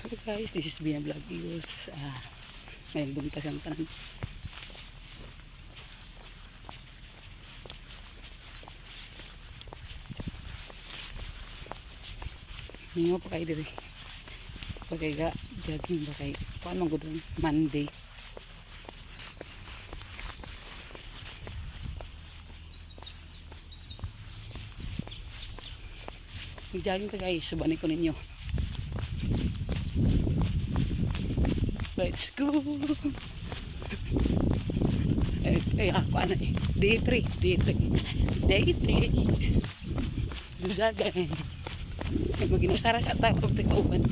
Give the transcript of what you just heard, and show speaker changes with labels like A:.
A: So guys, this is Bina Vlog Iyos. Ah, ngayong buntag ang tanan. Mingaw pa kayo diri. Pagkay ga jogging ba kay kuan man gud Monday. Mag-jogging ka guys, subanin ko ninyo. Let's go! Eh, eh, ako ano eh. Day 3, day 3. Day 3. Jogging. Ay, maginasara sa tao pag tigauban.